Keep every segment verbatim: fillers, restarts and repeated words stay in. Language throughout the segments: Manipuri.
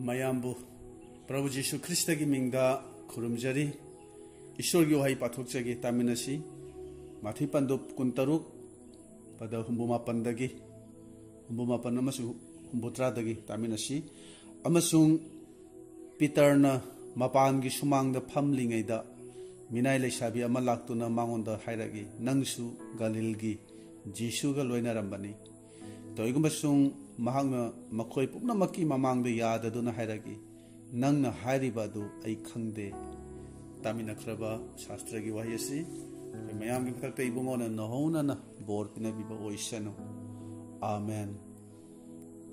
ꯃꯌꯥꯝꯕꯨ ꯄ꯭ꯔꯚꯨ ꯖꯤꯁꯨ ꯈ꯭ꯔꯤꯁꯇꯒꯤ ꯃꯤꯡꯗ ꯈꯨꯔꯨꯝꯖꯔꯤ꯫ ꯏꯁꯣꯔꯒꯤ ꯋꯥꯍꯩ ꯄꯥꯊꯣꯛꯆꯒꯦ, ꯇꯥꯃꯤꯟꯅꯁꯤ꯫ ꯃꯥꯊꯤ ꯄꯟꯗꯨꯞ ꯀꯨꯟꯇꯔꯨꯛ, ꯄꯗ ꯍꯨꯝꯐꯨ ꯃꯥꯄꯟꯗꯒꯤ, ꯍꯨꯝꯐꯨ ꯃꯥꯄꯟ ꯑꯃꯁꯨꯡ ꯍꯨꯝꯐꯨ ꯇꯔꯥꯗꯒꯤ ꯇꯥꯃꯤꯟꯅꯁꯤ꯫ "ꯑꯃꯁꯨꯡ ꯄꯤꯇꯔꯅ ꯃꯄꯥꯟꯒꯤ ꯁꯨꯃꯥꯡꯗ ꯐꯝꯂꯤꯉꯩꯗ ꯃꯤꯅꯥꯏ ꯂꯩꯁꯥꯕꯤ ꯑꯃ ꯂꯥꯛꯇꯨꯅ ꯃꯉꯣꯟꯗ ꯍꯥꯏꯔꯛꯏ, 'ꯅꯪꯁꯨ ꯒꯥꯂꯤꯜꯒꯤ ꯖꯤꯁꯨꯒ ꯂꯣꯏꯅꯔꯝꯕꯅꯤ꯫ ꯇꯧꯏꯒꯨꯝꯕꯁꯨꯡ ꯃꯍꯥꯛꯅ ꯃꯈꯣꯏ ꯄꯨꯝꯅꯃꯛꯀꯤ ꯃꯃꯥꯡꯗ ꯌꯥꯗꯗꯨꯅ ꯍꯥꯏꯔꯛꯏ, 'ꯅꯪꯅ ꯍꯥꯏꯔꯤꯕ ꯑꯗꯨ ꯑꯩ ꯈꯪꯗꯦ.'" ꯇꯥꯃꯤꯟꯅꯈ꯭ꯔꯕ ꯁꯥꯁꯇ꯭ꯔꯒꯤ ꯋꯥꯍꯩ ꯑꯁꯤ ꯑꯩꯈꯣꯏ ꯃꯌꯥꯝꯒꯤ ꯃꯊꯛꯇ ꯏꯕꯨꯡꯉꯣꯅ ꯅꯧꯍꯧꯅꯅ ꯕꯣꯔ ꯄꯤꯅꯕꯤꯕ ꯑꯣꯏꯁꯅꯨ꯫ ꯑꯥꯃꯦꯟ꯫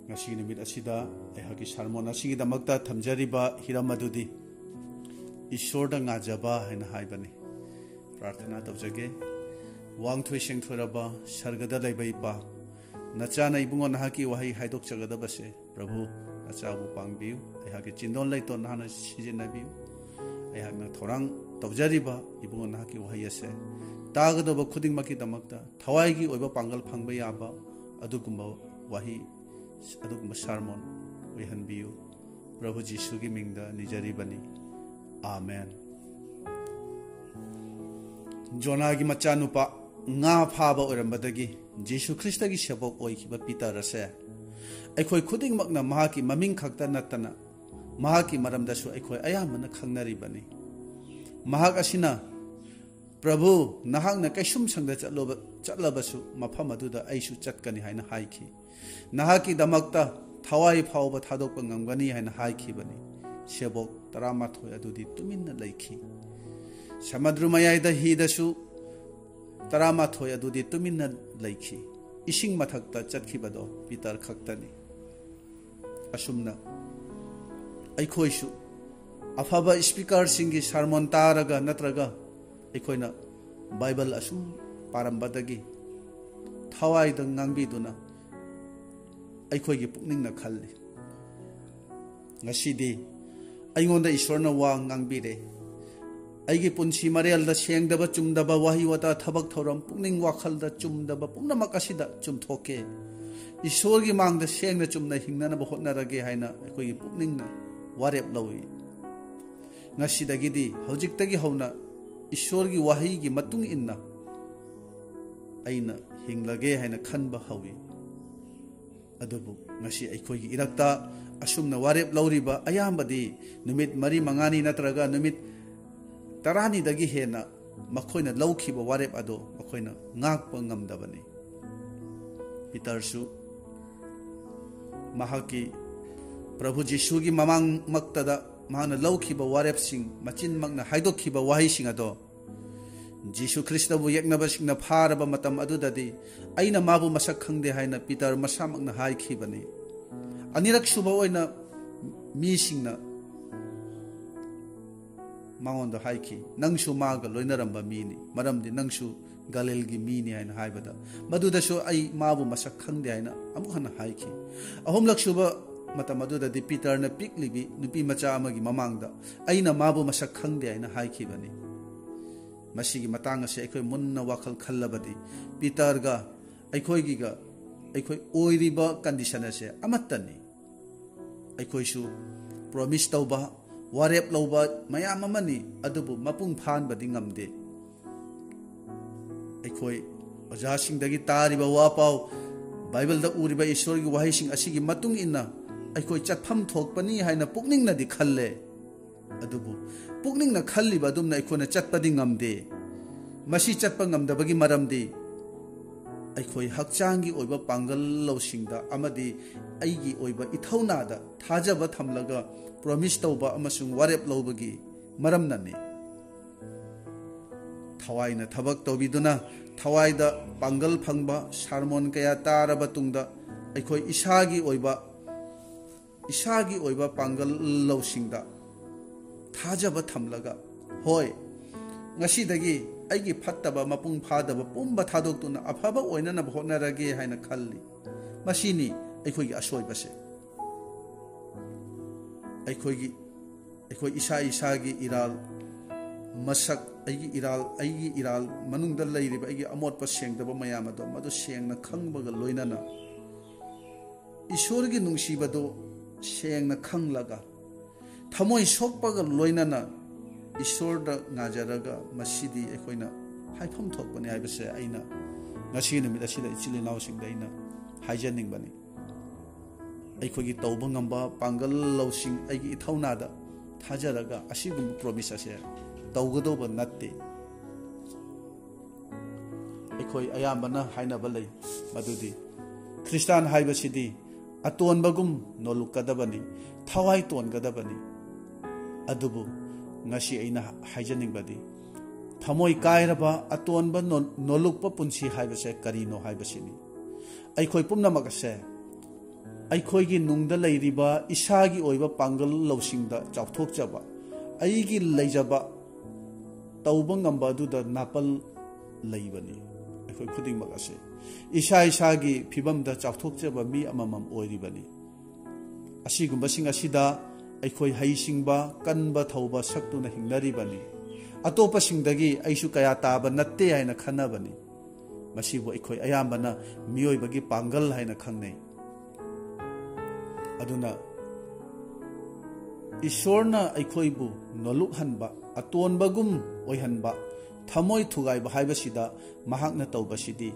ꯉꯁꯤꯒꯤ ꯅꯨꯃꯤꯠ ꯑꯁꯤꯗ ꯑꯩꯍꯥꯛꯀꯤ ꯁꯥꯔꯃꯣꯟ ꯑꯁꯤꯒꯤꯗꯃꯛꯇ ꯊꯝꯖꯔꯤꯕ ꯍꯤꯔꯝ ꯑꯗꯨꯗꯤ "ꯏꯁꯣꯔꯗ ꯉꯥꯖꯕ" ꯍꯥꯏꯅ ꯍꯥꯏꯕꯅꯤ꯫ ꯄ꯭ꯔꯥꯔꯊꯅꯥ ꯇꯧꯖꯒꯦ꯫ ꯋꯥꯡꯊꯣꯏ ꯁꯦꯡꯊꯣꯏꯔꯕ ꯁꯔꯒꯗ ꯂꯩꯕ ꯏꯄꯥ, ꯅꯆꯥꯅ ꯏꯕꯨꯡꯉꯣ ꯅꯍꯥꯛꯀꯤ ꯋꯥꯍꯩ ꯍꯥꯏꯗꯣꯛꯆꯒꯗꯕꯁꯦ, ꯄ꯭ꯔꯚꯨ, ꯅꯆꯥꯕꯨ ꯄꯥꯡꯕꯤꯌꯨ꯫ ꯑꯩꯍꯥꯛꯀꯤ ꯆꯤꯟꯗꯣꯟ ꯂꯩꯇꯣꯟ ꯅꯍꯥꯛꯅ ꯁꯤꯖꯤꯟꯅꯕꯤꯌꯨ꯫ ꯑꯩꯍꯥꯛꯅ ꯊꯧꯔꯥꯡ ꯇꯧꯖꯔꯤꯕ ꯏꯕꯨꯡꯉꯣ ꯅꯍꯥꯛꯀꯤ ꯋꯥꯍꯩ ꯑꯁꯦ ꯇꯥꯒꯗꯧꯕ ꯈꯨꯗꯤꯡꯃꯛꯀꯤꯗꯃꯛꯇ ꯊꯋꯥꯏꯒꯤ ꯑꯣꯏꯕ ꯄꯥꯡꯒꯜ ꯐꯪꯕ ꯌꯥꯕ ꯑꯗꯨꯒꯨꯝꯕ ꯋꯥꯍꯩ, ꯑꯗꯨꯒꯨꯝꯕ ꯁꯥꯔꯃꯣꯟ ꯑꯣꯏꯍꯟꯕꯤꯌꯨ꯫ ꯄ꯭ꯔꯚꯨ ꯖꯤꯁꯨꯒꯤ ꯃꯤꯡꯗ ꯅꯤꯖꯔꯤꯕꯅꯤ꯫ ꯑꯥꯃꯦꯟ꯫ ꯖꯣꯅꯥꯒꯤ ꯃꯆꯥꯅꯨꯄꯥ ꯉꯥ ꯐꯥꯕ ꯑꯣꯏꯔꯝꯕꯗꯒꯤ ꯖꯤꯁꯨ ꯈ꯭ꯔꯤꯁꯇꯒꯤ ꯁꯦꯕꯣꯛ ꯑꯣꯏꯈꯤꯕ ꯄꯤꯇꯔ ꯑꯁꯦ ꯑꯩꯈꯣꯏ ꯈꯨꯗꯤꯡꯃꯛꯅ ꯃꯍꯥꯛꯀꯤ ꯃꯃꯤꯡ ꯈꯛꯇ ꯅꯠꯇꯅ ꯃꯍꯥꯛꯀꯤ ꯃꯔꯝꯗꯁꯨ ꯑꯩꯈꯣꯏ ꯑꯌꯥꯝꯕꯅ ꯈꯪꯅꯔꯤꯕꯅꯤ꯫ ꯃꯍꯥꯛ ꯑꯁꯤꯅ, "ꯄ꯭ꯔꯚꯨ, ꯅꯍꯥꯛꯅ ꯀꯩꯁꯨꯝꯁꯪꯗ ꯆꯠꯂꯨꯕ-, ꯆꯠꯂꯕꯁꯨ ꯃꯐꯝ ꯑꯗꯨꯗ ꯑꯩꯁꯨ ꯆꯠꯀꯅꯤ" ꯍꯥꯏꯅ ꯍꯥꯏꯈꯤ꯫ "ꯅꯍꯥꯛꯀꯤꯗꯃꯛꯇ ꯊꯋꯥꯏ ꯐꯥꯎꯕ ꯊꯥꯗꯣꯛꯄ ꯉꯝꯒꯅꯤ" ꯍꯥꯏꯅ ꯍꯥꯏꯈꯤꯕꯅꯤ꯫ ꯁꯦꯕꯣꯛ ꯇꯔꯥꯃꯥꯊꯣꯏ ꯑꯗꯨꯗꯤ ꯇꯨꯃꯤꯟꯅ ꯂꯩꯈꯤ꯫ ꯁꯃꯨꯗ꯭ꯔ ꯃꯌꯥꯏꯗ ꯍꯤꯗꯁꯨ ꯇꯔꯥꯃꯥꯊꯣꯏ ꯑꯗꯨꯗꯤ ꯇꯨꯃꯤꯟꯅ ꯂꯩꯈꯤ꯫ ꯏꯁꯤꯡ ꯃꯊꯛꯇ ꯆꯠꯈꯤꯕꯗꯣ ꯄꯤꯇꯔ ꯈꯛꯇꯅꯤ꯫ ꯑꯁꯨꯝꯅ ꯑꯩꯈꯣꯏꯁꯨ ꯑꯐꯕ ꯁ꯭ꯄꯤꯀꯔꯁꯤꯡꯒꯤ ꯁꯥꯔꯃꯣꯟ ꯇꯥꯔꯒ ꯅꯠꯇ꯭ꯔꯒ ꯑꯩꯈꯣꯏꯅ ꯕꯥꯏꯕꯜ ꯑꯁꯨꯝ ꯄꯥꯔꯝꯕꯗꯒꯤ ꯊꯋꯥꯏꯗ ꯉꯥꯡꯕꯤꯗꯨꯅ ꯑꯩꯈꯣꯏꯒꯤ ꯄꯨꯛꯅꯤꯡꯅ ꯈꯜꯂꯤ, "ꯉꯁꯤꯗꯤ ꯑꯩꯉꯣꯟꯗ ꯏꯁꯣꯔꯅ ꯋꯥ ꯉꯥꯡꯕꯤꯔꯦ꯫ ꯑꯩꯒꯤ ꯄꯨꯟꯁꯤ ꯃꯔꯦꯜꯗ ꯁꯦꯡꯗꯕ ꯆꯨꯝꯗꯕ ꯋꯥꯍꯩ ꯋꯥꯇꯥ, ꯊꯕꯛ ꯊꯧꯔꯝ, ꯄꯨꯛꯅꯤꯡ ꯋꯥꯈꯜꯗ ꯆꯨꯝꯗꯕ ꯄꯨꯝꯅꯃꯛ ꯑꯁꯤꯗ ꯆꯨꯝꯊꯣꯛꯀꯦ꯫ ꯏꯁꯣꯔꯒꯤ ꯃꯥꯡꯗ ꯁꯦꯡꯅ ꯆꯨꯝꯅ ꯍꯤꯡꯅꯅꯕ ꯍꯣꯠꯅꯔꯒꯦ ꯍꯥꯏꯅ ꯑꯩꯈꯣꯏꯒꯤ ꯄꯨꯛꯅꯤꯡꯅ ꯋꯥꯔꯦꯞ ꯂꯧꯏ꯫ ꯉꯁꯤꯗꯒꯤꯗꯤ, ꯍꯧꯖꯤꯛꯇꯒꯤ ꯍꯧꯅ ꯏꯁꯣꯔꯒꯤ ꯋꯥꯍꯩꯒꯤ ꯃꯇꯨꯡ ꯏꯟꯅ ꯑꯩꯅ ꯍꯤꯡꯂꯒꯦ ꯍꯥꯏꯅ ꯈꯟꯕ ꯍꯧꯏ꯫ ꯑꯗꯨꯕꯨ ꯉꯁꯤ ꯑꯩꯈꯣꯏꯒꯤ ꯏꯔꯛꯇ ꯑꯁꯨꯝꯅ ꯋꯥꯔꯦꯞ ꯂꯧꯔꯤꯕ ꯑꯌꯥꯝꯕꯗꯤ ꯅꯨꯃꯤꯠ ꯃꯔꯤ ꯃꯉꯥꯅꯤ ꯅꯠꯇ꯭ꯔꯒ ꯅꯨꯃꯤꯠ ꯇꯔꯥꯅꯤꯗꯒꯤ ꯍꯦꯟꯅ ꯃꯈꯣꯏꯅ ꯂꯧꯈꯤꯕ ꯋꯥꯔꯦꯞ ꯑꯗꯣ ꯃꯈꯣꯏꯅ ꯉꯥꯛꯄ ꯉꯝꯗꯕꯅꯤ꯫ ꯄꯤꯇꯔꯁꯨ ꯃꯍꯥꯛꯀꯤ ꯄ꯭ꯔꯚꯨ ꯖꯤꯁꯨꯒꯤ ꯃꯃꯥꯡꯃꯛꯇꯗ ꯃꯍꯥꯛꯅ ꯂꯧꯈꯤꯕ ꯋꯥꯔꯦꯞꯁꯤꯡ, ꯃꯆꯤꯟꯃꯛꯅ ꯍꯥꯏꯗꯣꯛꯈꯤꯕ ꯋꯥꯍꯩꯁꯤꯡ ꯑꯗꯣ ꯖꯤꯁꯨ ꯈ꯭ꯔꯤꯁꯇꯕꯨ ꯌꯦꯛꯅꯕꯁꯤꯡꯅ ꯐꯥꯔꯕ ꯃꯇꯝ ꯑꯗꯨꯗꯗꯤ, "ꯑꯩꯅ ꯃꯥꯕꯨ ꯃꯁꯛ ꯈꯪꯗꯦ" ꯍꯥꯏꯅ ꯄꯤꯇꯔ ꯃꯁꯥꯃꯛꯅ ꯍꯥꯏꯈꯤꯕꯅꯤ꯫ ꯑꯅꯤꯔꯛ ꯁꯨꯕ ꯑꯣꯏꯅ ꯃꯤꯁꯤꯡꯅ ꯃꯉꯣꯟꯗ ꯍꯥꯏꯈꯤ, "ꯅꯪꯁꯨ ꯃꯥꯒ ꯂꯣꯏꯅꯔꯝꯕ ꯃꯤꯅꯤ, ꯃꯔꯝꯗꯤ ꯅꯪꯁꯨ ꯒꯂꯤꯜꯒꯤ ꯃꯤꯅꯤ" ꯍꯥꯏꯅ ꯍꯥꯏꯕꯗ, ꯃꯗꯨꯗꯁꯨ "ꯑꯩ ꯃꯥꯕꯨ ꯃꯁꯛ ꯈꯪꯗꯦ" ꯍꯥꯏꯅ ꯑꯃꯨꯛ ꯍꯟꯅ ꯍꯥꯏꯈꯤ꯫ ꯑꯍꯨꯝꯂꯛ ꯁꯨꯕ ꯃꯇꯝ ꯑꯗꯨꯗꯗꯤ ꯄꯤꯇꯔꯅ ꯄꯤꯛꯂꯤꯕꯤ ꯅꯨꯄꯤ ꯃꯆꯥ ꯑꯃꯒꯤ ꯃꯃꯥꯡꯗ, "ꯑꯩꯅ ꯃꯥꯕꯨ ꯃꯁꯛ ꯈꯪꯗꯦ" ꯍꯥꯏꯅ ꯍꯥꯏꯈꯤꯕꯅꯤ꯫ ꯃꯁꯤꯒꯤ ꯃꯇꯥꯡ ꯑꯁꯦ ꯑꯩꯈꯣꯏ ꯃꯨꯟꯅ ꯋꯥꯈꯜ ꯈꯜꯂꯕꯗꯤ, ꯄꯤꯇꯔꯒ ꯑꯩꯈꯣꯏꯒꯤꯒ ꯑꯩꯈꯣꯏ ꯑꯣꯏꯔꯤꯕ ꯀꯟꯗꯤꯁꯟ ꯑꯁꯦ ꯑꯃꯠꯇꯅꯤ꯫ ꯑꯩꯈꯣꯏꯁꯨ ꯄ꯭ꯔꯣꯃꯤꯁ ꯇꯧꯕ, ꯋꯥꯔꯦꯞ ꯂꯧꯕ ꯃꯌꯥꯝ ꯑꯃꯅꯤ, ꯑꯗꯨꯕꯨ ꯃꯄꯨꯡ ꯐꯥꯍꯟꯕꯗꯤ ꯉꯝꯗꯦ꯫ ꯑꯩꯈꯣꯏ ꯑꯣꯖꯥꯁꯤꯡꯗꯒꯤ ꯇꯥꯔꯤꯕ ꯋꯥ ꯄꯥꯎ, ꯕꯥꯏꯕꯜꯗ ꯎꯔꯤꯕ ꯏꯁꯣꯔꯒꯤ ꯋꯥꯍꯩꯁꯤꯡ ꯑꯁꯤꯒꯤ ꯃꯇꯨꯡ ꯏꯟꯅ ꯑꯩꯈꯣꯏ ꯆꯠꯐꯝ ꯊꯣꯛꯄꯅꯤ ꯍꯥꯏꯅ ꯄꯨꯛꯅꯤꯡꯅꯗꯤ ꯈꯜꯂꯦ꯫ ꯑꯗꯨꯕꯨ ꯄꯨꯛꯅꯤꯡꯅ ꯈꯜꯂꯤꯕ ꯑꯗꯨꯝꯅ ꯑꯩꯈꯣꯏꯅ ꯆꯠꯄꯗꯤ ꯉꯝꯗꯦ꯫ ꯃꯁꯤ ꯆꯠꯄ ꯉꯝꯗꯕꯒꯤ ꯃꯔꯝꯗꯤ ꯑꯩꯈꯣꯏ ꯍꯛꯆꯥꯡꯒꯤ ꯑꯣꯏꯕ ꯄꯥꯡꯒꯜ ꯂꯧꯁꯤꯡꯗ ꯑꯃꯗꯤ ꯑꯩꯒꯤ ꯑꯣꯏꯕ ꯏꯊꯧꯅꯥꯗ ꯊꯥꯖꯕ ꯊꯝꯂꯒ ꯄ꯭ꯔꯣꯃꯤꯁ ꯇꯧꯕ ꯑꯃꯁꯨꯡ ꯋꯥꯔꯦꯞ ꯂꯧꯕꯒꯤ ꯃꯔꯝꯅꯅꯤ꯫ ꯊꯋꯥꯏꯅ ꯊꯕꯛ ꯇꯧꯕꯤꯗꯨꯅ ꯊꯋꯥꯏꯗ ꯄꯥꯡꯒꯜ ꯐꯪꯕ ꯁꯥꯔꯃꯣꯟ ꯀꯌꯥ ꯇꯥꯔꯕ ꯇꯨꯡꯗ, ꯑꯩꯈꯣꯏ ꯏꯁꯥꯒꯤ ꯑꯣꯏꯕ, ꯏꯁꯥꯒꯤ ꯑꯣꯏꯕ ꯄꯥꯡꯒꯜ ꯂꯧꯁꯤꯡꯗ ꯊꯥꯖꯕ ꯊꯝꯂꯒ, "ꯍꯣꯏ, ꯉꯁꯤꯗꯒꯤ ꯑꯩꯒꯤ ꯐꯠꯇꯕ ꯃꯄꯨꯡ ꯐꯥꯗꯕ ꯄꯨꯝꯕ ꯊꯥꯗꯣꯛꯇꯨꯅ ꯑꯐꯕ ꯑꯣꯏꯅꯅꯕ ꯍꯣꯠꯅꯔꯒꯦ" ꯍꯥꯏꯅ ꯈꯜꯂꯤ꯫ ꯃꯁꯤꯅꯤ ꯑꯩꯈꯣꯏꯒꯤ ꯑꯁꯣꯏꯕꯁꯦ꯫ ꯑꯩꯈꯣꯏꯒꯤ, ꯑꯩꯈꯣꯏ ꯏꯁꯥ ꯏꯁꯥꯒꯤ ꯏꯔꯥꯜ, ꯃꯁꯛ, ꯑꯩꯒꯤ ꯏꯔꯥꯜ, ꯑꯩꯒꯤ ꯏꯔꯥꯜ ꯃꯅꯨꯡꯗ ꯂꯩꯔꯤꯕ ꯑꯩꯒꯤ ꯑꯃꯣꯠꯄ ꯁꯦꯡꯗꯕ ꯃꯌꯥꯝ ꯑꯗꯣ, ꯃꯗꯨ ꯁꯦꯡꯅ ꯈꯪꯕꯒ ꯂꯣꯏꯅꯅ ꯏꯁꯣꯔꯒꯤ ꯅꯨꯡꯁꯤꯕꯗꯨ ꯁꯦꯡꯅ ꯈꯪꯂꯒ, ꯊꯃꯣꯏ ꯁꯣꯛꯄꯒ ꯂꯣꯏꯅꯅ ꯏꯁꯣꯔꯗ ꯉꯥꯖꯔꯒ, ꯃꯁꯤꯗꯤ ꯑꯩꯈꯣꯏꯅ ꯍꯥꯏꯐꯝ ꯊꯣꯛꯄꯅꯤ ꯍꯥꯏꯕꯁꯦ ꯑꯩꯅ ꯉꯁꯤ ꯅꯨꯃꯤꯠ ꯑꯁꯤꯗ ꯏꯆꯤꯜ ꯏꯅꯥꯎꯁꯤꯡꯗ ꯑꯩꯅ ꯍꯥꯏꯖꯅꯤꯡꯕꯅꯤ꯫ ꯑꯩꯈꯣꯏꯒꯤ ꯇꯧꯕ ꯉꯝꯕ ꯄꯥꯡꯒꯜ ꯂꯧꯁꯤꯡ, ꯑꯩꯒꯤ ꯏꯊꯧꯅꯥꯗ ꯊꯥꯖꯔꯒ ꯑꯁꯤꯒꯨꯝꯕ ꯄ꯭ꯔꯣꯃꯤꯁ ꯑꯁꯦ ꯇꯧꯒꯗꯧꯕ ꯅꯠꯇꯦ꯫ ꯑꯩꯈꯣꯏ ꯑꯌꯥꯝꯕꯅ ꯍꯥꯏꯅꯕ ꯂꯩ ꯃꯗꯨꯗꯤ, ꯈ꯭ꯔꯤꯁꯇꯥꯟ ꯍꯥꯏꯕꯁꯤꯗꯤ ꯑꯇꯣꯟꯕꯒꯨꯝ ꯅꯣꯂꯨꯛꯀꯗꯕꯅꯤ, ꯊꯋꯥꯏ ꯇꯣꯟꯒꯗꯕꯅꯤ꯫ ꯑꯗꯨꯕꯨ ꯉꯁꯤ ꯑꯩꯅ ꯍꯥꯏꯖꯅꯤꯡꯕꯗꯤ, ꯊꯃꯣꯏ ꯀꯥꯏꯔꯕ ꯑꯇꯣꯟꯕ ꯅꯣ-, ꯅꯣꯂꯨꯛꯄ ꯄꯨꯟꯁꯤ ꯍꯥꯏꯕꯁꯦ ꯀꯔꯤꯅꯣ ꯍꯥꯏꯕꯁꯤꯅꯤ꯫ ꯑꯩꯈꯣꯏ ꯄꯨꯝꯅꯃꯛ ꯑꯁꯦ ꯑꯩꯈꯣꯏꯒꯤ ꯅꯨꯡꯗ ꯂꯩꯔꯤꯕ ꯏꯁꯥꯒꯤ ꯑꯣꯏꯕ ꯄꯥꯡꯒꯜ ꯂꯧꯁꯤꯡꯗ ꯆꯥꯎꯊꯣꯛꯆꯕ, ꯑꯩꯒꯤ ꯂꯩꯖꯕ ꯇꯧꯕ ꯉꯝꯕ ꯑꯗꯨꯗ ꯅꯥꯄꯜ ꯂꯩꯕꯅꯤ꯫ ꯑꯩꯈꯣꯏ ꯈꯨꯗꯤꯡꯃꯛ ꯑꯁꯦ ꯏꯁꯥ ꯏꯁꯥꯒꯤ ꯐꯤꯕꯝꯗ ꯆꯥꯎꯊꯣꯛꯆꯕ ꯃꯤ ꯑꯃꯃꯝ ꯑꯣꯏꯔꯤꯕꯅꯤ꯫ ꯑꯁꯤꯒꯨꯝꯕꯁꯤꯡ ꯑꯁꯤꯗ ꯑꯩꯈꯣꯏ ꯍꯩꯁꯤꯡꯕ, ꯀꯟꯕ ꯊꯧꯕ ꯁꯛꯇꯨꯅ ꯍꯤꯡꯅꯔꯤꯕꯅꯤ꯫ ꯑꯇꯣꯞꯄꯁꯤꯡꯗꯒꯤ ꯑꯩꯁꯨ ꯀꯌꯥ ꯇꯥꯕ ꯅꯠꯇꯦ ꯍꯥꯏꯅ ꯈꯟꯅꯕꯅꯤ꯫ ꯃꯁꯤꯕꯨ ꯑꯩꯈꯣꯏ ꯑꯌꯥꯝꯕꯅ ꯃꯤꯑꯣꯏꯕꯒꯤ ꯄꯥꯡꯒꯜ ꯍꯥꯏꯅ ꯈꯪꯅꯩ꯫ ꯑꯗꯨꯅ ꯏꯁꯣꯔꯅ ꯑꯩꯈꯣꯏꯕꯨ ꯅꯣꯂꯨꯛꯍꯟꯕ, ꯑꯇꯣꯟꯕꯒꯨꯝ ꯑꯣꯏꯍꯟꯕ, ꯊꯃꯣꯏ ꯊꯨꯒꯥꯏꯕ ꯍꯥꯏꯕꯁꯤꯗ ꯃꯍꯥꯛꯅ ꯇꯧꯕꯁꯤꯗꯤ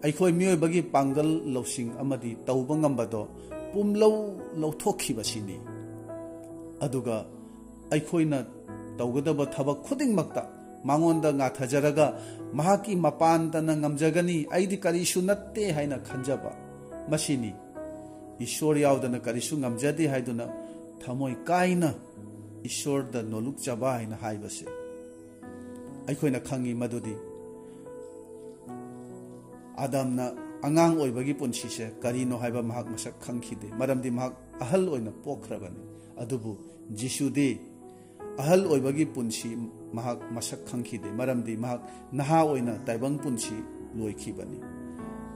ꯑꯩꯈꯣꯏ ꯃꯤꯑꯣꯏꯕꯒꯤ ꯄꯥꯡꯒꯜ ꯂꯧꯁꯤꯡ ꯑꯃꯗꯤ ꯇꯧꯕ ꯉꯝꯕꯗꯣ ꯄꯨꯝꯂꯧ ꯂꯧꯊꯣꯛꯈꯤꯕꯁꯤꯅꯤ꯫ ꯑꯗꯨꯒ ꯑꯩꯈꯣꯏꯅ ꯇꯧꯒꯗꯕ ꯊꯕꯛ ꯈꯨꯗꯤꯡꯃꯛꯇ ꯃꯉꯣꯟꯗ ꯉꯥꯊꯖꯔꯒ ꯃꯍꯥꯛꯀꯤ ꯃꯄꯥꯟꯗꯅ ꯉꯝꯖꯒꯅꯤ, ꯑꯩꯗꯤ ꯀꯔꯤꯁꯨ ꯅꯠꯇꯦ ꯍꯥꯏꯅ ꯈꯟꯖꯕ, ꯃꯁꯤꯅꯤ꯫ ꯏꯁꯣꯔ ꯌꯥꯎꯗꯅ ꯀꯔꯤꯁꯨ ꯉꯝꯖꯗꯦ ꯍꯥꯏꯗꯨꯅ ꯊꯃꯣꯏ ꯀꯥꯏꯅ ꯏꯁꯣꯔꯗ ꯅꯣꯂꯨꯛꯆꯕ ꯍꯥꯏꯅ ꯍꯥꯏꯕꯁꯦ꯫ ꯑꯩꯈꯣꯏꯅ ꯈꯪꯉꯤ ꯃꯗꯨꯗꯤ ꯑꯥꯗꯝꯅ ꯑꯉꯥꯡ ꯑꯣꯏꯕꯒꯤ ꯄꯨꯟꯁꯤꯁꯦ ꯀꯔꯤꯅꯣ ꯍꯥꯏꯕ ꯃꯍꯥꯛ ꯃꯁꯛ ꯈꯪꯈꯤꯗꯦ, ꯃꯔꯝꯗꯤ ꯃꯍꯥꯛ ꯑꯍꯜ ꯑꯣꯏꯅ ꯄꯣꯛꯈ꯭ꯔꯕꯅꯤ꯫ ꯑꯗꯨꯕꯨ ꯖꯤꯁꯨꯗꯤ ꯑꯍꯜ ꯑꯣꯏꯕꯒꯤ ꯄꯨꯟꯁꯤ ꯃꯍꯥꯛ ꯃꯁꯛ ꯈꯪꯈꯤꯗꯦ, ꯃꯔꯝꯗꯤ ꯃꯍꯥꯛ ꯅꯍꯥ ꯑꯣꯏꯅ ꯇꯥꯏꯕꯪ ꯄꯨꯟꯁꯤ ꯂꯣꯏꯈꯤꯕꯅꯤ꯫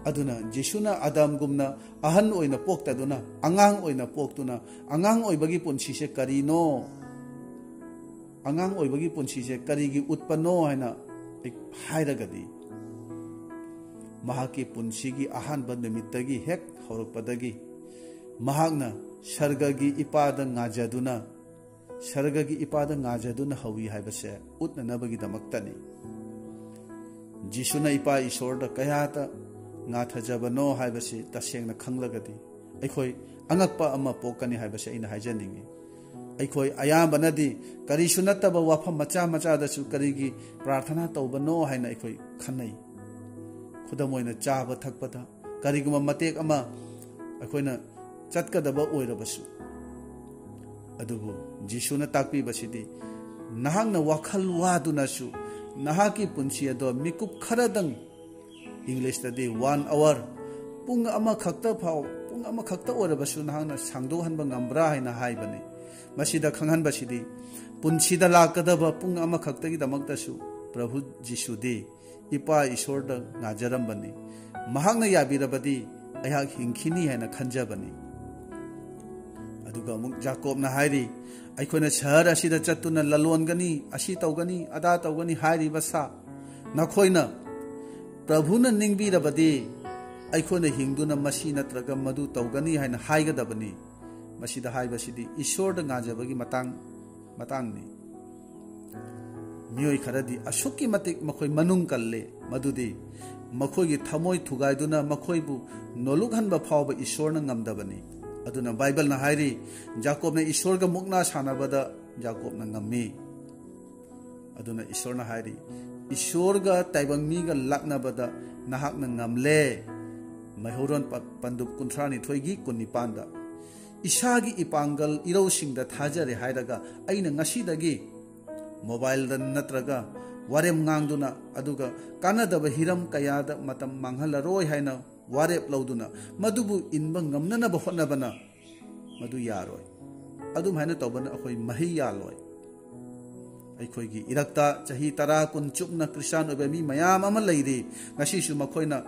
ꯑꯗꯨꯅ ꯖꯤꯁꯨꯅ ꯑꯥꯗꯝꯒꯨꯝꯅ ꯑꯍꯟ ꯑꯣꯏꯅ ꯄꯣꯛꯇꯗꯨꯅ ꯑꯉꯥꯡ ꯑꯣꯏꯅ ꯄꯣꯛꯇꯨꯅ, ꯑꯉꯥꯡ ꯑꯣꯏꯕꯒꯤ ꯄꯨꯟꯁꯤꯁꯦ ꯀꯔꯤꯅꯣ, ꯑꯉꯥꯡ ꯑꯣꯏꯕꯒꯤ ꯄꯨꯟꯁꯤꯁꯦ ꯀꯔꯤꯒꯤ ꯎꯠꯄꯅꯣ ꯍꯥꯏꯅ ꯑꯩ ꯍꯥꯏꯔꯒꯗꯤ, ꯃꯍꯥꯛꯀꯤ ꯄꯨꯟꯁꯤꯒꯤ ꯑꯍꯥꯟꯕ ꯅꯨꯃꯤꯠꯇꯒꯤ ꯍꯦꯛ ꯍꯧꯔꯛꯄꯗꯒꯤ ꯃꯍꯥꯛꯅ ꯁꯔꯒꯒꯤ ꯏꯄꯥꯗ ꯉꯥꯖꯗꯨꯅ, ꯁꯔꯒꯒꯤ ꯏꯄꯥꯗ ꯉꯥꯖꯗꯨꯅ ꯍꯧꯏ ꯍꯥꯏꯕꯁꯦ ꯎꯠꯅꯅꯕꯒꯤꯗꯃꯛꯇꯅꯤ꯫ ꯖꯤꯁꯨꯅ ꯏꯄꯥ ꯏꯁꯣꯔꯗ ꯀꯌꯥꯗ ꯉꯥꯊꯖꯕꯅꯣ ꯍꯥꯏꯕꯁꯤ ꯇꯁꯦꯡꯅ ꯈꯪꯂꯒꯗꯤ ꯑꯩꯈꯣꯏ ꯑꯉꯛꯄ ꯑꯃ ꯄꯣꯛꯀꯅꯤ ꯍꯥꯏꯕꯁꯤ ꯑꯩꯅ ꯍꯥꯏꯖꯅꯤꯡꯏ꯫ ꯑꯩꯈꯣꯏ ꯑꯌꯥꯝꯕꯅꯗꯤ ꯀꯔꯤꯁꯨ ꯅꯠꯇꯕ ꯋꯥꯐꯝ ꯃꯆꯥ ꯃꯆꯥꯗꯁꯨ ꯀꯔꯤꯒꯤ ꯄ꯭ꯔꯥꯔꯊꯅꯥ ꯇꯧꯕꯅꯣ ꯍꯥꯏꯅ ꯑꯩꯈꯣꯏ ꯈꯟꯅꯩ꯫ ꯈꯨꯗꯝ ꯑꯣꯏꯅ, ꯆꯥꯕ ꯊꯛꯄꯗ ꯀꯔꯤꯒꯨꯝꯕ ꯃꯇꯦꯛ ꯑꯃ ꯑꯩꯈꯣꯏꯅ ꯆꯠꯀꯗꯕ ꯑꯣꯏꯔꯕꯁꯨ꯫ ꯑꯗꯨꯕꯨ ꯖꯤꯁꯨꯅ ꯇꯥꯛꯄꯤꯕꯁꯤꯗꯤ, ꯅꯍꯥꯛꯅ ꯋꯥꯈꯜ ꯋꯥꯗꯨꯅꯁꯨ ꯅꯍꯥꯛꯀꯤ ꯄꯨꯟꯁꯤ ꯑꯗꯣ ꯃꯤꯀꯨꯞ ꯈꯔꯗꯪ, ꯏꯪꯂꯤꯁꯇꯗꯤ one hour, ꯄꯨꯡ ꯑꯃꯈꯛꯇ ꯐꯥꯎ, ꯄꯨꯡ ꯑꯃꯈꯛꯇ ꯑꯣꯏꯔꯕꯁꯨ ꯅꯍꯥꯛꯅ ꯁꯥꯡꯗꯣꯛꯍꯟꯕ ꯉꯝꯕ꯭ꯔꯥ ꯍꯥꯏꯅ ꯍꯥꯏꯕꯅꯤ꯫ ꯃꯁꯤꯗ ꯈꯪꯍꯟꯕꯁꯤꯗꯤ, ꯄꯨꯟꯁꯤꯗ ꯂꯥꯛꯀꯗꯕ ꯄꯨꯡ ꯑꯃꯈꯛꯇꯒꯤꯗꯃꯛꯇꯁꯨ ꯄ꯭ꯔꯚꯨ ꯖꯤꯁꯨꯗꯤ ꯏꯄꯥ ꯏꯁꯣꯔꯗ ꯉꯥꯖꯔꯝꯕꯅꯤ꯫ ꯃꯍꯥꯛꯅ ꯌꯥꯕꯤꯔꯕꯗꯤ ꯑꯩꯍꯥꯛ ꯍꯤꯡꯈꯤꯅꯤ ꯍꯥꯏꯅ ꯈꯟꯖꯕꯅꯤ꯫ ꯑꯗꯨꯒ ꯑꯃꯨꯛ ꯖꯥꯀꯣꯕꯅ ꯍꯥꯏꯔꯤ, ꯑꯩꯈꯣꯏꯅ ꯁꯍꯔ ꯑꯁꯤꯗ ꯆꯠꯇꯨꯅ ꯂꯂꯣꯟꯒꯅꯤ, ꯑꯁꯤ ꯇꯧꯒꯅꯤ, ꯑꯗꯥ ꯇꯧꯒꯅꯤ ꯍꯥꯏꯔꯤꯕ ꯁꯥ, ꯅꯈꯣꯏꯅ ꯄ꯭ꯔꯚꯨꯅ ꯅꯤꯡꯕꯤꯔꯕꯗꯤ ꯑꯩꯈꯣꯏꯅ ꯍꯤꯡꯗꯨꯅ ꯃꯁꯤ ꯅꯠꯇ꯭ꯔꯒ ꯃꯗꯨ ꯇꯧꯒꯅꯤ ꯍꯥꯏꯅ ꯍꯥꯏꯒꯗꯕꯅꯤ꯫ ꯃꯁꯤꯗ ꯍꯥꯏꯕꯁꯤꯗꯤ ꯏꯁꯣꯔꯗ ꯉꯥꯖꯕꯒꯤ ꯃꯇꯥꯡ, ꯃꯇꯥꯡꯅꯤ꯫ ꯃꯤꯑꯣꯏ ꯈꯔꯗꯤ ꯑꯁꯨꯛꯀꯤ ꯃꯇꯤꯛ ꯃꯈꯣꯏ ꯃꯅꯨꯡ ꯀꯜꯂꯦ, ꯃꯗꯨꯗꯤ ꯃꯈꯣꯏꯒꯤ ꯊꯃꯣꯏ ꯊꯨꯒꯥꯏꯗꯨꯅ ꯃꯈꯣꯏꯕꯨ ꯅꯣꯂꯨꯛꯍꯟꯕ ꯐꯥꯎꯕ ꯏꯁꯣꯔꯅ ꯉꯝꯗꯕꯅꯤ꯫ ꯑꯗꯨꯅ ꯕꯥꯏꯕꯜꯅ ꯍꯥꯏꯔꯤ, ꯖꯥꯀꯣꯕꯅ ꯏꯁꯣꯔꯒ ꯃꯨꯛꯅꯥ ꯁꯥꯟꯅꯕꯗ ꯖꯥꯀꯣꯕꯅ ꯉꯝꯃꯤ꯫ ꯑꯗꯨꯅ ꯏꯁꯣꯔꯅ ꯍꯥꯏꯔꯤ, ꯏꯁꯣꯔꯒ ꯇꯥꯏꯕꯪ ꯃꯤꯒ ꯂꯥꯛꯅꯕꯗ ꯅꯍꯥꯛꯅ ꯉꯝꯂꯦ꯫ ꯃꯩꯍꯧꯔꯣꯟ ꯄ-, ꯄꯟꯗꯨꯞ ꯀꯨꯟꯊ꯭ꯔꯥ ꯅꯤꯊꯣꯏꯒꯤ ꯀꯨꯟꯅꯤꯄꯥꯟꯗ, ꯏꯁꯥꯒꯤ ꯏꯄꯥꯡꯒꯜ ꯏꯔꯧꯁꯤꯡꯗ ꯊꯥꯖꯔꯦ ꯍꯥꯏꯔꯒ ꯑꯩꯅ ꯉꯁꯤꯗꯒꯤ ꯃꯣꯕꯥꯏꯜꯗ ꯅꯠꯇ꯭ꯔꯒ ꯋꯥꯔꯦꯝ ꯉꯥꯡꯗꯨꯅ, ꯑꯗꯨꯒ ꯀꯥꯟꯅꯗꯕ ꯍꯤꯔꯝ ꯀꯌꯥꯗ ꯃꯇꯝ ꯃꯥꯡꯍꯜꯂꯔꯣꯏ ꯍꯥꯏꯅ ꯋꯥꯔꯦꯞ ꯂꯧꯗꯨꯅ ꯃꯗꯨꯕꯨ ꯏꯟꯕ ꯉꯝꯅꯅꯕ ꯍꯣꯠꯅꯕꯅ ꯃꯗꯨ ꯌꯥꯔꯣꯏ꯫ ꯑꯗꯨꯝꯍꯥꯏꯅ ꯇꯧꯕꯅ ꯑꯩꯈꯣꯏ ꯃꯍꯩ ꯌꯥꯜꯂꯣꯏ꯫ ꯑꯩꯈꯣꯏꯒꯤ ꯏꯔꯛꯇ ꯆꯍꯤ ꯇꯔꯥ, ꯀꯨꯟ ꯆꯨꯞꯅ ꯈ꯭ꯔꯤꯁꯇꯥꯟ ꯑꯣꯏꯕ ꯃꯤ ꯃꯌꯥꯝ ꯑꯃ ꯂꯩꯔꯤ꯫ ꯉꯁꯤꯁꯨ ꯃꯈꯣꯏꯅ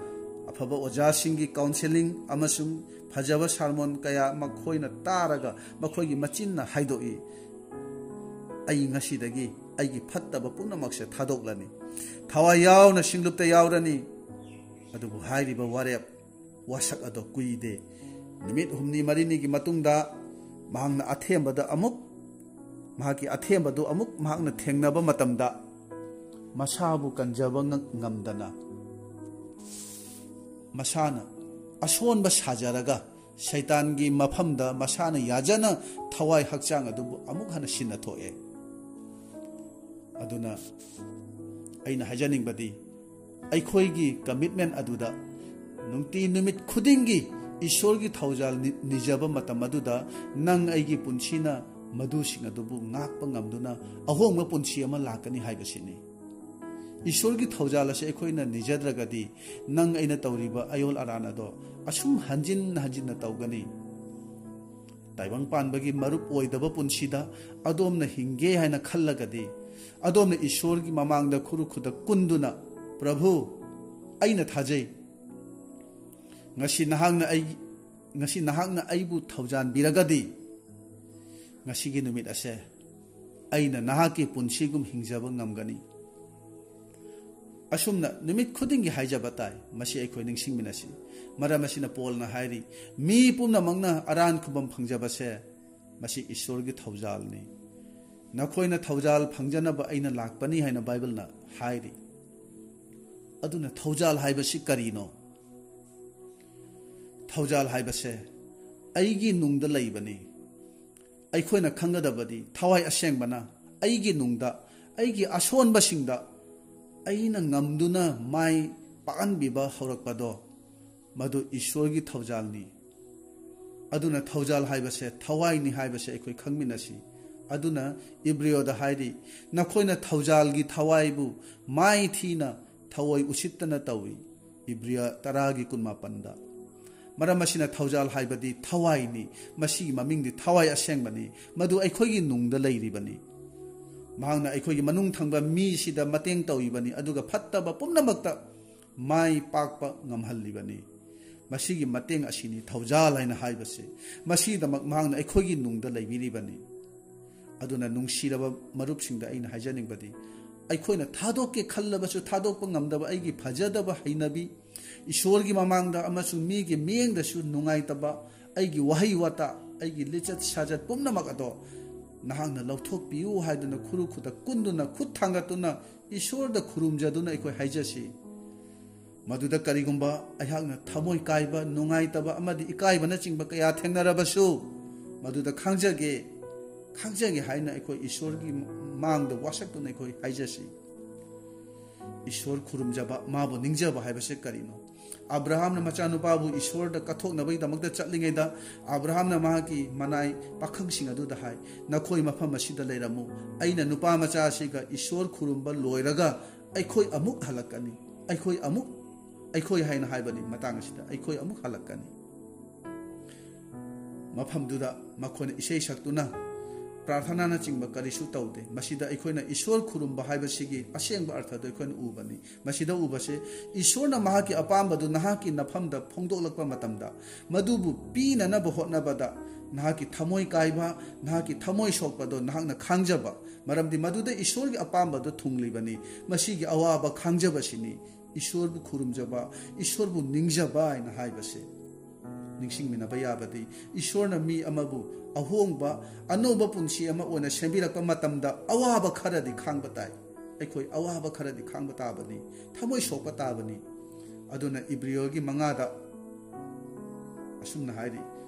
ꯑꯐꯕ ꯑꯣꯖꯥꯁꯤꯡꯒꯤ counselling ꯑꯃꯁꯨꯡ ꯐꯖꯕ sermon ꯀꯌꯥ ꯃꯈꯣꯏꯅ ꯇꯥꯔꯒ ꯃꯈꯣꯏꯒꯤ ꯃꯆꯤꯟꯅ ꯍꯥꯏꯗꯣꯛꯏ, "ꯑꯩ ꯉꯁꯤꯗꯒꯤ ꯑꯩꯒꯤ ꯐꯠꯇꯕ ꯄꯨꯝꯅꯃꯛꯁꯦ ꯊꯥꯗꯣꯛꯂꯅꯤ, ꯊꯋꯥꯏ ꯌꯥꯎꯅ ꯁꯤꯡꯂꯨꯞꯇ ꯌꯥꯎꯔꯅꯤ"꯫ ꯑꯗꯨꯕꯨ ꯍꯥꯏꯔꯤꯕ ꯋꯥꯔꯦꯞ, ꯋꯥꯁꯛ ꯑꯗꯣ ꯀꯨꯏꯗꯦ꯫ ꯅꯨꯃꯤꯠ ꯍꯨꯝꯅꯤ ꯃꯔꯤꯅꯤꯒꯤ ꯃꯇꯨꯡꯗ ꯃꯍꯥꯛꯅ ꯑꯊꯦꯝꯕꯗ ꯑꯃꯨꯛ, ꯃꯍꯥꯛꯀꯤ ꯑꯊꯦꯝꯕꯗꯨ ꯑꯃꯨꯛ ꯃꯍꯥꯛꯅ ꯊꯦꯡꯅꯕ ꯃꯇꯝꯗ, ꯃꯁꯥꯕꯨ ꯀꯟꯖꯕ ꯉ-, ꯉꯝꯗꯅ, ꯃꯁꯥꯅ ꯑꯁꯣꯟꯕ ꯁꯥꯖꯔꯒ, ꯁꯩꯇꯥꯟꯒꯤ ꯃꯐꯝꯗ ꯃꯁꯥꯅ ꯌꯥꯖꯅ ꯊꯋꯥꯏ ꯍꯛꯆꯥꯡ ꯑꯗꯨꯕꯨ ꯑꯃꯨꯛ ꯍꯟꯅ ꯁꯤꯟꯅ ꯊꯣꯛꯑꯦ꯫ ꯑꯗꯨꯅ ꯑꯩꯅ ꯍꯥꯏꯖꯅꯤꯡꯕꯗꯤ, ꯑꯩꯈꯣꯏꯒꯤ commitment ꯑꯗꯨꯗ ꯅꯨꯡꯇꯤ ꯅꯨꯃꯤꯠ ꯈꯨꯗꯤꯡꯒꯤ ꯏꯁꯣꯔꯒꯤ ꯊꯧꯖꯥꯜ ꯅꯤ-, ꯅꯤꯖꯕ ꯃꯇꯝ ꯑꯗꯨꯗ, ꯅꯪ ꯑꯩꯒꯤ ꯄꯨꯟꯁꯤꯅ ꯃꯗꯨꯁꯤꯡ ꯑꯗꯨꯕꯨ ꯉꯥꯛꯄ ꯉꯝꯗꯨꯅ ꯑꯍꯣꯡꯕ ꯄꯨꯟꯁꯤ ꯑꯃ ꯂꯥꯛꯀꯅꯤ ꯍꯥꯏꯕꯁꯤꯅꯤ꯫ ꯏꯁꯣꯔꯒꯤ ꯊꯧꯖꯥꯜ ꯑꯁꯤ ꯑꯩꯈꯣꯏꯅ ꯅꯤꯖꯗ꯭ꯔꯒꯗꯤ, ꯅꯪ ꯑꯩꯅ ꯇꯧꯔꯤꯕ ꯑꯌꯣꯜ ꯑꯔꯥꯟ ꯑꯗꯣ ꯑꯁꯨꯝ ꯍꯟꯖꯤꯟ ꯍꯟꯖꯤꯟꯅ ꯇꯧꯒꯅꯤ꯫ ꯇꯥꯏꯕꯪ ꯄꯥꯟꯕꯒꯤ ꯃꯔꯨꯞ ꯑꯣꯏꯗꯕ ꯄꯨꯟꯁꯤꯗ ꯑꯗꯣꯝꯅ ꯍꯤꯡꯒꯦ ꯍꯥꯏꯅ ꯈꯜꯂꯒꯗꯤ, ꯑꯗꯣꯝꯅ ꯏꯁꯣꯔꯒꯤ ꯃꯃꯥꯡꯗ ꯈꯨꯔꯨ ꯈꯨꯗꯛ ꯀꯨꯟꯗꯨꯅ, "ꯄ꯭ꯔꯚꯨ, ꯑꯩꯅ ꯊꯥꯖꯩ꯫ ꯉꯁꯤ ꯅꯍꯥꯛꯅ ꯑꯩ, ꯉꯁꯤ ꯅꯍꯥꯛꯅ ꯑꯩꯕꯨ ꯊꯧꯖꯥꯟꯕꯤꯔꯒꯗꯤ, ꯉꯁꯤꯒꯤ ꯅꯨꯃꯤꯠ ꯑꯁꯦ ꯑꯩꯅ ꯅꯍꯥꯛꯀꯤ ꯄꯨꯟꯁꯤꯒꯨꯝ ꯍꯤꯡꯖꯕ ꯉꯝꯒꯅꯤ"꯫ ꯑꯁꯨꯝꯅ ꯅꯨꯃꯤꯠ ꯈꯨꯗꯤꯡꯒꯤ ꯍꯥꯏꯖꯕ ꯇꯥꯏ꯫ ꯃꯁꯤ ꯑꯩꯈꯣꯏ ꯅꯤꯡꯁꯤꯡꯃꯤꯟꯅꯁꯤ꯫ ꯃꯔꯝ ꯑꯁꯤꯅ ꯄꯣꯜꯅ ꯍꯥꯏꯔꯤ, "ꯃꯤ ꯄꯨꯝꯅꯃꯛꯅ ꯑꯔꯥꯟ ꯈꯨꯕꯝ ꯐꯪꯖꯕꯁꯦ, ꯃꯁꯤ ꯏꯁꯣꯔꯒꯤ ꯊꯧꯖꯥꯜꯅꯤ꯫ ꯅꯈꯣꯏꯅ ꯊꯧꯖꯥꯜ ꯐꯪꯖꯅꯕ ꯑꯩꯅ ꯂꯥꯛꯄꯅꯤ" ꯍꯥꯏꯅ ꯕꯥꯏꯕꯜꯅ ꯍꯥꯏꯔꯤ꯫ ꯑꯗꯨꯅ ꯊꯧꯖꯥꯜ ꯍꯥꯏꯕꯁꯤ ꯀꯔꯤꯅꯣ? ꯊꯧꯖꯥꯜ ꯍꯥꯏꯕꯁꯦ ꯑꯩꯒꯤ ꯅꯨꯡꯗ ꯂꯩꯕꯅꯤ꯫ ꯑꯩꯈꯣꯏꯅ ꯈꯪꯒꯗꯕꯗꯤ, ꯊꯋꯥꯏ ꯑꯁꯦꯡꯕꯅ ꯑꯩꯒꯤ ꯅꯨꯡꯗ, ꯑꯩꯒꯤ ꯑꯁꯣꯟꯕꯁꯤꯡꯗ ꯑꯩꯅ ꯉꯝꯗꯨꯅ ꯃꯥꯏ ꯄꯥꯛꯍꯟꯕꯤꯕ ꯍꯧꯔꯛꯄꯗꯣ, ꯃꯗꯨ ꯏꯁꯣꯔꯒꯤ ꯊꯧꯖꯥꯜꯅꯤ꯫ ꯑꯗꯨꯅ ꯊꯧꯖꯥꯜ ꯍꯥꯏꯕꯁꯦ ꯊꯋꯥꯏꯅꯤ ꯍꯥꯏꯕꯁꯦ ꯑꯩꯈꯣꯏ ꯈꯪꯃꯤꯟꯅꯁꯤ꯫ ꯑꯗꯨꯅ ꯏꯕ꯭ꯔꯤꯌꯣꯗ ꯍꯥꯏꯔꯤ, "ꯅꯈꯣꯏꯅ ꯊꯧꯖꯥꯜꯒꯤ ꯊꯋꯥꯏꯕꯨ ꯃꯥꯏ ꯊꯤꯅ ꯊꯑꯣꯏ ꯎꯁꯤꯠꯇꯅ ꯇꯧꯏ"꯫ ꯏꯕ꯭ꯔꯤꯌ ꯇꯔꯥꯒꯤ ꯀꯨꯟꯃꯥꯄꯟꯗ꯫ ꯃꯔꯝ ꯑꯁꯤꯅ ꯊꯧꯖꯥꯜ ꯍꯥꯏꯕꯗꯤ ꯊꯋꯥꯏꯅꯤ꯫ ꯃꯁꯤꯒꯤ ꯃꯃꯤꯡꯗꯤ ꯊꯋꯥꯏ ꯑꯁꯦꯡꯕꯅꯤ꯫ ꯃꯗꯨ ꯑꯩꯈꯣꯏꯒꯤ ꯅꯨꯡꯗ ꯂꯩꯔꯤꯕꯅꯤ꯫ ꯃꯍꯥꯛꯅ ꯑꯩꯈꯣꯏꯒꯤ ꯃꯅꯨꯡ ꯊꯪꯕ ꯃꯤꯁꯤꯗ ꯃꯇꯦꯡ ꯇꯧꯏꯕꯅꯤ, ꯑꯗꯨꯒ ꯐꯠꯇꯕ ꯄꯨꯝꯅꯃꯛꯇ ꯃꯥꯏ ꯄꯥꯛꯄ ꯉꯝꯍꯜꯂꯤꯕꯅꯤ꯫ ꯃꯁꯤꯒꯤ ꯃꯇꯦꯡ ꯑꯁꯤꯅꯤ ꯊꯧꯖꯥꯜ ꯍꯥꯏꯅ ꯍꯥꯏꯕꯁꯦ꯫ ꯃꯁꯤꯒꯤꯗꯃꯛ ꯃꯍꯥꯛꯅ ꯑꯩꯈꯣꯏꯒꯤ ꯅꯨꯡꯗ ꯂꯩꯕꯤꯔꯤꯕꯅꯤ꯫ ꯑꯗꯨꯅ ꯅꯨꯡꯁꯤꯔꯕ ꯃꯔꯨꯞꯁꯤꯡꯗ ꯑꯩꯅ ꯍꯥꯏꯖꯅꯤꯡꯕꯗꯤ, ꯑꯩꯈꯣꯏꯅ ꯊꯥꯗꯣꯛꯀꯦ ꯈꯜꯂꯕꯁꯨ ꯊꯥꯗꯣꯛꯄ ꯉꯝꯗꯕ ꯑꯩꯒꯤ ꯐꯖꯗꯕ ꯍꯩꯅꯕꯤ, ꯏꯁꯣꯔꯒꯤ ꯃꯃꯥꯡꯗ ꯑꯃꯁꯨꯡ ꯃꯤꯒꯤ ꯃꯤꯠꯌꯦꯡꯗꯁꯨ ꯅꯨꯡꯉꯥꯏꯇꯕ ꯑꯩꯒꯤ ꯋꯥꯍꯩ ꯋꯥꯇꯥ, ꯑꯩꯒꯤ ꯂꯤꯆꯠ ꯁꯥꯖꯠ ꯄꯨꯝꯅꯃꯛ ꯑꯗꯣ ꯅꯍꯥꯛꯅ ꯂꯧꯊꯣꯛꯄꯤꯌꯨ ꯍꯥꯏꯗꯨꯅ ꯈꯨꯔꯨ ꯈꯨꯗ ꯀꯨꯟꯗꯨꯅ ꯈꯨꯠ ꯊꯥꯡꯒꯠꯇꯨꯅ ꯏꯁꯣꯔꯗ ꯈꯨꯔꯨꯝꯖꯗꯨꯅ ꯑꯩꯈꯣꯏ ꯍꯥꯏꯖꯁꯤ꯫ ꯃꯗꯨꯗ ꯀꯔꯤꯒꯨꯝꯕ ꯑꯩꯍꯥꯛꯅ ꯊꯃꯣꯏ ꯀꯥꯏꯕ, ꯅꯨꯡꯉꯥꯏꯇꯕ ꯑꯃꯗꯤ ꯏꯀꯥꯏꯕꯅꯆꯤꯡꯕ ꯀꯌꯥ ꯊꯦꯡꯅꯔꯕꯁꯨ, ꯃꯗꯨꯗ ꯈꯪꯖꯒꯦ, ꯈꯪꯖꯒꯦ ꯍꯥꯏꯅ ꯑꯩꯈꯣꯏ ꯏꯁꯣꯔꯒꯤ ꯃꯥꯡꯗ ꯋꯥꯁꯛꯇꯨꯅ ꯑꯩꯈꯣꯏ ꯍꯥꯏꯖꯁꯤ꯫ ꯏꯁꯣꯔ ꯈꯨꯔꯨꯝꯖꯕ, ꯃꯥꯕꯨ ꯅꯤꯡꯖꯕ ꯍꯥꯏꯕꯁꯦ ꯀꯔꯤꯅꯣ? ꯑꯕ꯭ꯔꯥꯍꯥꯝꯅ ꯃꯆꯥꯅꯨꯄꯥꯕꯨ ꯏꯁꯣꯔꯗ ꯀꯠꯊꯣꯛꯅꯕꯒꯤꯗꯃꯛꯇ ꯆꯠꯂꯤꯉꯩꯗ, ꯑꯕ꯭ꯔꯥꯍꯥꯝꯅ ꯃꯍꯥꯛꯀꯤ ꯃꯅꯥꯏ ꯄꯥꯈꯪꯁꯤꯡ ꯑꯗꯨꯗ ꯍꯥꯏ, "ꯅꯈꯣꯏ ꯃꯐꯝ ꯑꯁꯤꯗ ꯂꯩꯔꯝꯃꯨ, ꯑꯩꯅ ꯅꯨꯄꯥ ꯃꯆꯥ ꯑꯁꯤꯒ ꯏꯁꯣꯔ ꯈꯨꯔꯨꯝꯕ ꯂꯣꯏꯔꯒ ꯑꯩꯈꯣꯏ ꯑꯃꯨꯛ ꯍꯜꯂꯛꯀꯅꯤ, ꯑꯩꯈꯣꯏ ꯑꯃꯨꯛ," ꯑꯩꯈꯣꯏ ꯍꯥꯏꯅ ꯍꯥꯏꯕꯅꯤ ꯃꯇꯥꯡ ꯑꯁꯤꯗ, "ꯑꯩꯈꯣꯏ ꯑꯃꯨꯛ ꯍꯜꯂꯛꯀꯅꯤ"꯫ ꯃꯐꯝꯗꯨꯗ ꯃꯈꯣꯏꯅ ꯏꯁꯩ ꯁꯛꯇꯨꯅ ꯄ꯭ꯔꯥꯔꯊꯅꯥꯅꯆꯤꯡꯕ ꯀꯔꯤꯁꯨ ꯇꯧꯗꯦ꯫ ꯃꯁꯤꯗ ꯑꯩꯈꯣꯏꯅ ꯏꯁꯣꯔ ꯈꯨꯔꯨꯝꯕ ꯍꯥꯏꯕꯁꯤꯒꯤ ꯑꯁꯦꯡꯕ ꯑꯔꯊꯗꯨ ꯑꯩꯈꯣꯏꯅ ꯎꯕꯅꯤ꯫ ꯃꯁꯤꯗ ꯎꯕꯁꯦ, ꯏꯁꯣꯔꯅ ꯃꯍꯥꯛꯀꯤ ꯑꯄꯥꯝꯕꯗꯨ ꯅꯍꯥꯛꯀꯤ ꯅꯐꯝꯗ ꯐꯣꯡꯗꯣꯛꯂꯛꯄ ꯃꯇꯝꯗ, ꯃꯗꯨꯕꯨ ꯄꯤꯅꯅꯕ ꯍꯣꯠꯅꯕꯗ ꯅꯍꯥꯛꯀꯤ ꯊꯃꯣꯏ ꯀꯥꯏꯕ, ꯅꯍꯥꯛꯀꯤ ꯊꯃꯣꯏ ꯁꯣꯛꯄꯗꯣ ꯅꯍꯥꯛꯅ ꯈꯥꯡꯖꯕ, ꯃꯔꯝꯗꯤ ꯃꯗꯨꯗ ꯏꯁꯣꯔꯒꯤ ꯑꯄꯥꯝꯕꯗꯨ ꯊꯨꯡꯂꯤꯕꯅꯤ꯫ ꯃꯁꯤꯒꯤ ꯑꯋꯥꯕ ꯈꯥꯡꯖꯕꯁꯤꯅꯤ ꯏꯁꯣꯔꯕꯨ ꯈꯨꯔꯨꯝꯖꯕ, ꯏꯁꯣꯔꯕꯨ ꯅꯤꯡꯖꯕ ꯍꯥꯏꯅ ꯍꯥꯏꯕꯁꯦ꯫ ꯅꯤꯡꯁꯤꯡꯃꯤꯟꯅꯕ ꯌꯥꯕꯗꯤ, ꯏꯁꯣꯔꯅ ꯃꯤ ꯑꯃꯕꯨ ꯑꯍꯣꯡꯕ, ꯑꯅꯧꯕ ꯄꯨꯟꯁꯤ ꯑꯃ ꯑꯣꯏꯅ ꯁꯦꯝꯕꯤꯔꯛꯄ ꯃꯇꯝꯗ ꯑꯋꯥꯕ ꯈꯔꯗꯤ ꯈꯥꯡꯕ ꯇꯥꯏ꯫ ꯑꯩꯈꯣꯏ ꯑꯋꯥꯕ ꯈꯔꯗꯤ ꯈꯥꯡꯕ ꯇꯥꯕꯅꯤ, ꯊꯃꯣꯏ ꯁꯣꯛꯄ ꯇꯥꯕꯅꯤ꯫ ꯑꯗꯨꯅ ꯏꯕ꯭ꯔꯤꯌꯣꯒꯤ ꯃꯉꯥꯗ ꯑꯁꯨꯝꯅ ꯍꯥꯏꯔꯤ,